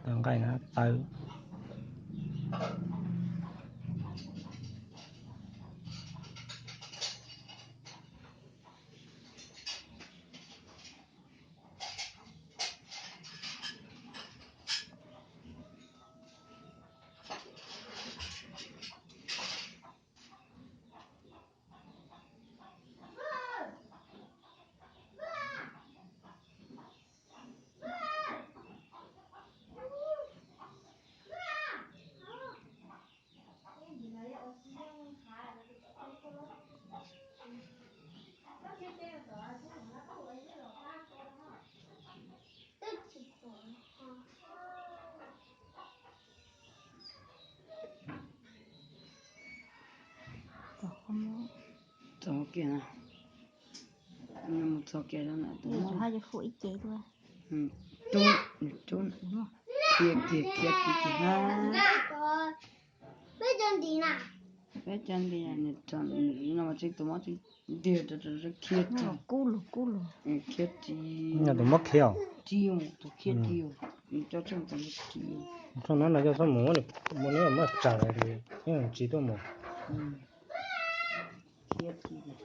Nqaij na tawv. Txog kiag, mus txog kiag, haj yog hu ib ce dua. Rub, rub, khiav kiag, khiav kiag, khiav kiag na. Peb cov nti na, peb cov nti no mas tseem tus mob tseem ntiag rau, rau, rau, khiav kiag. Kub lug, kub lug. Khiav kiag. Tus mob khiav. Ris, tus khiav ris, coj tsoom tus ris. Tsoom no no coj txhob mus, mus neb muab tsam li, yeej tsis tuaj mus. Khiav kiag.